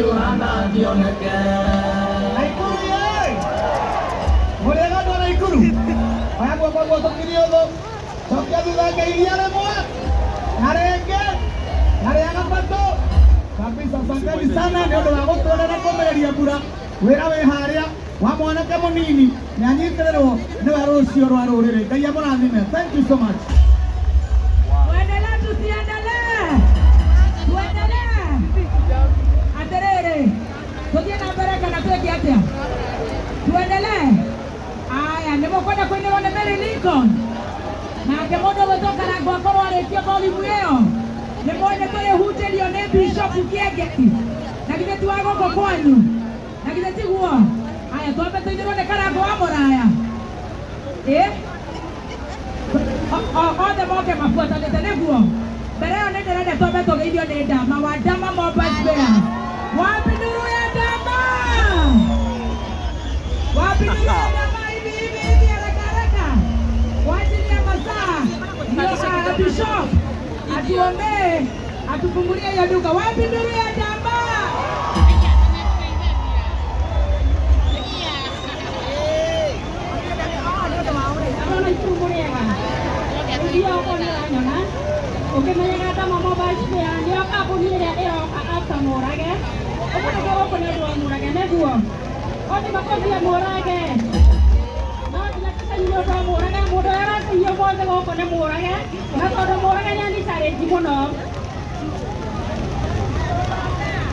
Ũhana ndioneke. Naikuru ye! Mũrĩega andũ a Naikuru? Oya guoko guo tũkirie ũthũ. Cokia thutha ngeiria rĩmwe na rĩngĩ na rĩa gatatũ kabisa. Asanteni sana nĩ ũndũ wa gũtuona na kũmĩrĩria mbura. Wĩra wĩ harĩa wa mwanake mũnini nĩ anyitĩrĩrwo nĩwe rũciũ rwa rũrĩrĩ. Ngai amũrathime. Thank you so much. Tuendelee tusiendelee? Tuendelee. Atĩrĩrĩ, tũthiĩ na mbere kana twĩke atĩa? Tuendelee. Aya, nĩ mũkwenda kũinĩrwo nĩ Mary Lincoln? Nake mũndũ ũgwĩtwo Karango akorwo arĩtie volume ĩyo. Nĩ mũĩ nĩ tũrĩhunjĩrio nĩ Bishop Kĩengei. Na githĩ ti wa gũkũ kwanyu? Na githĩ tiguo? Aya, twambe tũinĩrwo nĩ Karango wa Mũraya. Ĩ? Othe moke mabuatanĩte nĩguo mbere ĩyo nĩ ndĩrenda twambe tũgeithio nĩ Ndama wa Ndama Mobile Spares. Wapi nduru ya Ndama? Wapi nduru ya Ndama? Hivi hivi hivi, haraka haraka kwa ajili ya masaa ndio Bishop atuombee atufungulie hiyo duka. Wapi nduru ya Ndama? Arona Naikuru mũrĩega ndio ũguo nĩ ũranyona ũkĩmenyaga Ndama Mobile Spare nĩyo kambuni ĩrĩa ĩroka after Mũrage. Ũguo nĩguo gũkũ nĩ ũndũ wa Mũrage nĩguo othi makobi ya Mũrage no nginya tũcaini nĩ ũndũ wa Mũrage. Mũndũ ũrĩa ũracaini ũmũthĩ gũkũ nĩ Mũrage na tondũ Mũrage nĩ ani challenge mũno.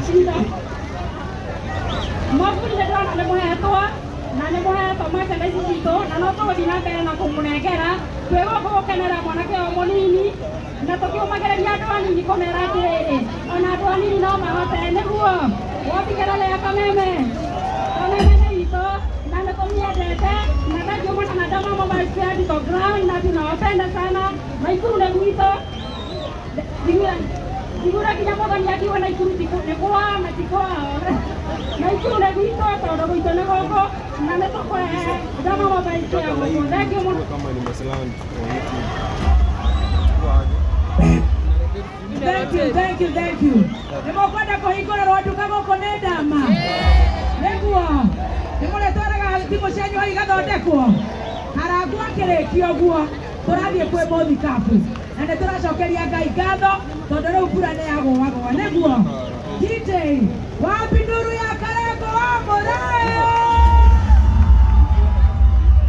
Cira maburi nĩ ndĩrona nĩ mũhetwo na nĩ mũhetwo merchandise citũ na no tũgũthiĩ na mbere na kũmũnengera. Twĩ gũkũ gũkenera mwanake ũyũ mũnini na tũkĩũmagĩrĩria andũ anini kũmera atĩrĩrĩ ona andũ anini no mahote nĩguo wobikerere ya Kameme. Kameme nĩ itũ na nĩ tũmĩendete na thank you mũno na Ndama Mobile Spare tuko ground na tunawapenda sana. Naikuru nĩ gwitũ. Njiguire nginya mũthoni akiuga Naikuru nĩ kwao na ti kwao. Naikuru nĩ gwitũ tondũ gwitũ nĩ gũkũ na nĩ tũkũrehe Ndama Mobile Spare gũkũ. Thank you mũno. Kama nimesland kwa YouTube. Thank you, thank you, thank you. Nĩ mũkwenda kũhingũrĩrwo nduka gũkũ nĩ Ndama? Nĩguo. Nĩ mũrĩtwaraga thimũ cianyu hau igathondekwo. Karangu akĩrĩkia ũguo tũrathiĩ kwĩ mũthikabu na nĩ tũracokeria Ngai ngatho tondũ rĩu mbura nĩ yagũagũa nĩguo. DJ, wapi nduru ya Karango wa Mũraya?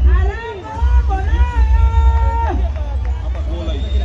Karango wa Mũraya. Hapa go live.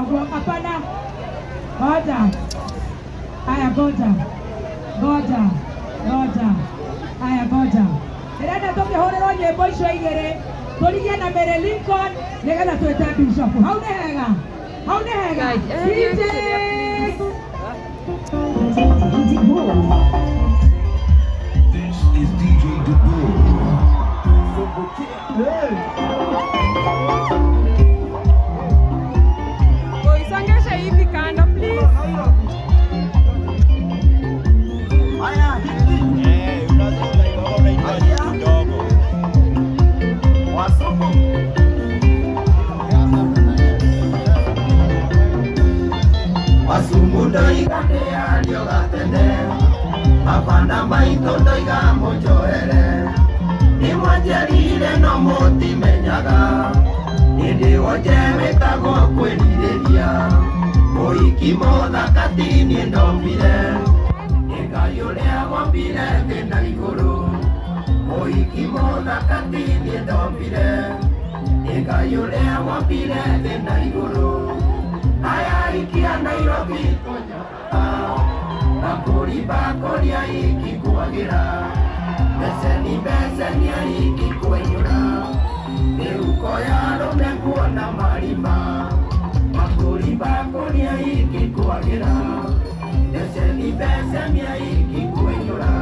Ũguo hapana. Ngoja. Aya, ngoja. Ngoja. Ngoja. Aya, ngoja. Ndĩrenda tũkĩhũrĩrwo nyĩmbo icio igĩrĩ tũrigie na Mary Lincoln nĩgetha twĩte bishop. Hau nĩ hega. Hau nĩ hega. DJ. This is DJ Dubu. Isongeshe hivi kando please. Eh, unaweza unaitwa kidogo. Wasumu ndoiga ndĩario gatene, mabanda maitũ ndoiga mũnjohere, nĩmwanjerire no mũtimenyaga, hĩndĩ wonje wĩtagwo kwĩrirĩria, mũhiki mũthaka ti niĩ ndombire, nĩ Ngai ũrĩa wombire thĩ na igũrũ, mũhiki mũthaka ti niĩ ndombire, nĩ Ngai ũrĩa wombire thĩ na igũrũ. Aya ikia Nairobi kũnyaka, bakũri bakũri ikĩkuagĩra, beceni beceni ikĩkũiyũra, mĩhuko ya arũme nguo na marima, bakũri bakũri ikĩkuagĩra, beceni beceni ikĩkũiyũra.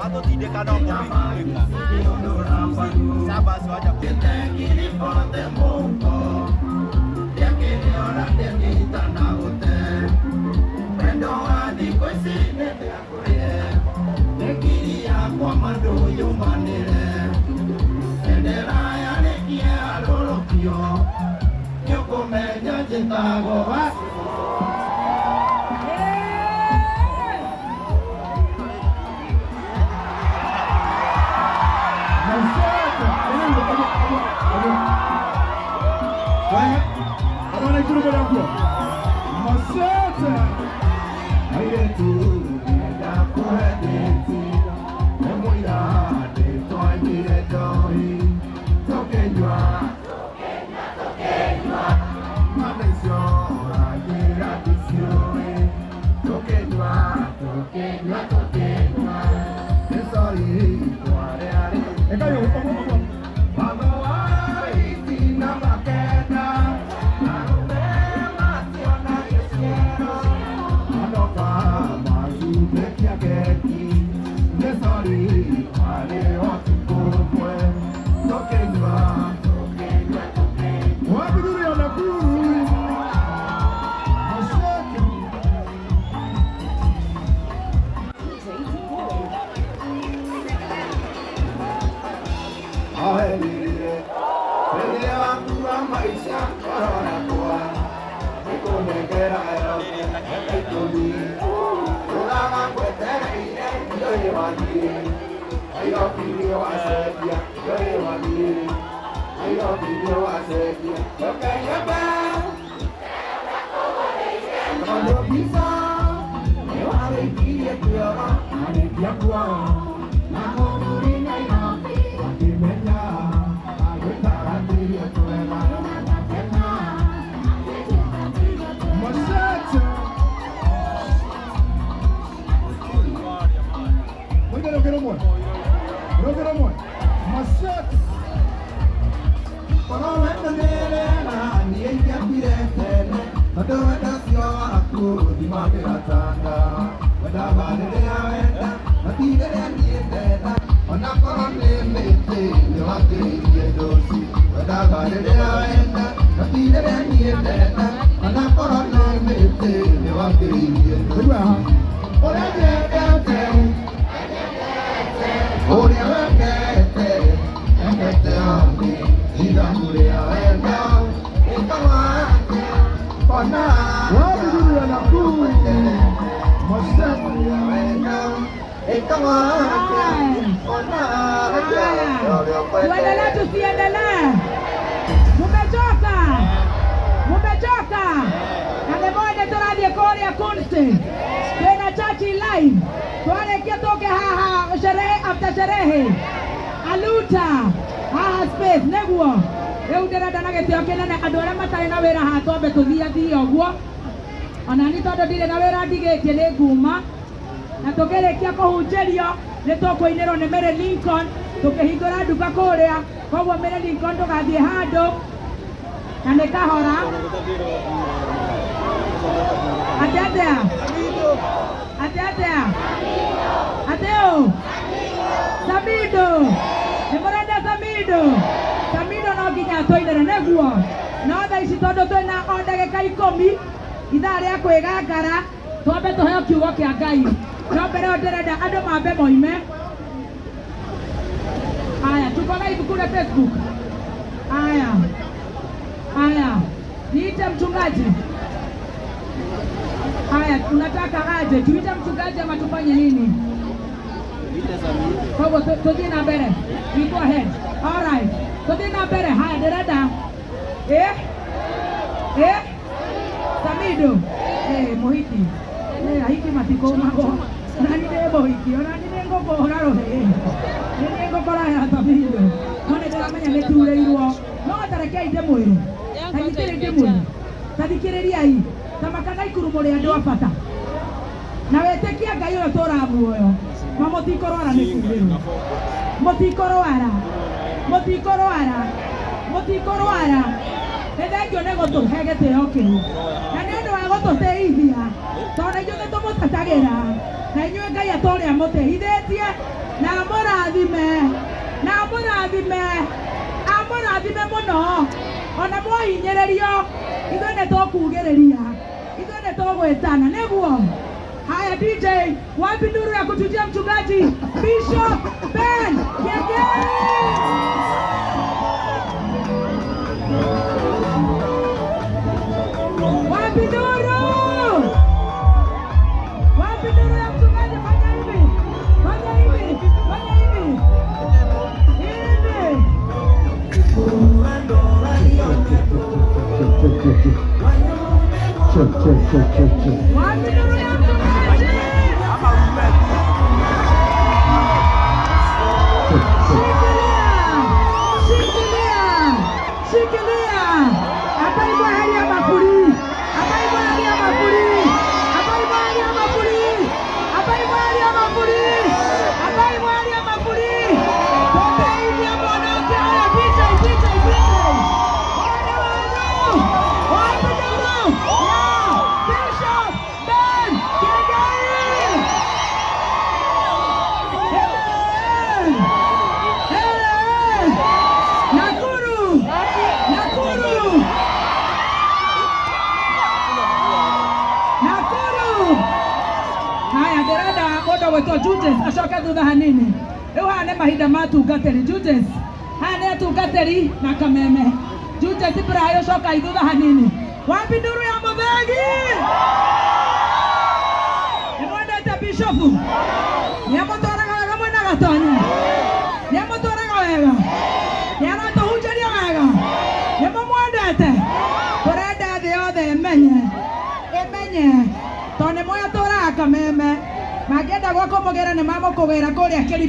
Watũtindĩka no kũmĩkunĩka. Saba wacha Njĩtagwo wa Tuendelee tusiendelee? Mumechoka? Mumechoka? Kũrĩa Kunste twĩna Churchill live. Twarĩkia tũke haha sherehe after sherehe aluta haha space nĩguo rĩu ndĩrenda na gĩtĩo kĩnene andũ arĩa matarĩ na wĩra haha twambe tũthiathie ũguo ona ni tondũ ndirĩ na wĩra ndigĩtie nĩ nguma na tũkĩrĩkia kũhunjĩrio nĩ tũkũinĩrwo nĩ Mary Lincoln tũkĩhingũra nduka kũrĩa koguo Mary Lincoln ndũgathiĩ handũ na nĩ kahora atĩ atĩa atĩ atĩa atĩ ũ Samido nĩ mũrenda Samido. Samido no nginya atũinĩre nĩguo no thaa ici tondũ twĩna o ndagĩka 10 ithaa rĩa kwĩgangara twambe tũheo kiugo kĩa Ngai no mbere ĩyo ndĩrenda andũ mambe moime. Aya, tuko live kule Facebook. Aya, aya, niite mchungaji. Aya, tunataka aje tuite mchungaji ama tufanye nini? Koguo tũthiĩ na mbere. We go ahead. All right. Tũthiĩ na mbere. Haya, ndĩrenda eh eh Samido eh mũhiki eh ahiki matikũmagwo ona ni ndĩ mũhiki ona ni nĩngũkũhũra rũhĩ nĩ nĩngũkora ya Samido no nĩ ndĩramenya nĩ turĩirwo no tarekei ndĩmwĩre ta thikĩrĩria ndĩmwĩre ta thikĩrĩriai ta makana Ikuru mũrĩ andũ a bata na wĩtĩkie Ngai ũyũ tũraga muoyo ma mũtikũrwara nĩ kurĩrwo mũtikũrwara mũtikũrwara mũtikũrwara nĩ thengio nĩ gũtũhe gĩtĩo kĩu na nĩ ũndũ wa gũtũteithia tondũ ithuĩ nĩ tũmũtetagĩra na inyuĩ Ngai atũrĩa mũteithĩtie na amũrathime na amũrathime amũrathime mũno ona mwahinyĩrĩrio ithuĩ nĩ tũkugĩrĩria ithuĩ nĩ tũgwĩtana nĩguo. Haya, DJ, wapi nuru ya kutujia mchungaji Bishop Ben Kiengei? Wapi nuru? Wapi nuru ya mchungaji? Fanya hivi, fanya hivi, fanya hivi hivi. Check, check, check, check, check. Wapi nuru ya mchungaji? Check, check. Shikilia, shikilia, shikilia. Hapa hali ya mafuri, hapa hali ya mafuri, hapa hali ya mafuri, hapa hali ya mafuri, hapa hali ya mafuri. Tuteithie mwanake. Haya, DJ, DJ, DJ. Wana wanyu, wapi nuru ya Bishop Ben Kiengei? Hey! Hey! Nakuru! Nakuru! Nakuru! Haya, ndĩrenda mũndũ gwĩtwo Judas acoke thutha hanini. Rĩu haha nĩ mahinda ma atungatĩri. Judas, haha nĩ atungatĩri na kameme. Judas Ibrahim coka thutha hanini. Wapi nduru ya mũthegi? Nĩ mwendete bishofu? Nĩ amũtwaraga wega mwĩna Gatonye? Nĩ amũtwaraga wega? Nĩ aratũhunjĩria wega? Nĩ mũmwendete? Tũrenda thĩ yothe ĩmenye ĩmenye tondũ nĩ mũĩ atũraga kameme mangĩenda gwakũmũgĩra nĩ mamũkũgĩra kũrĩa kĩrima.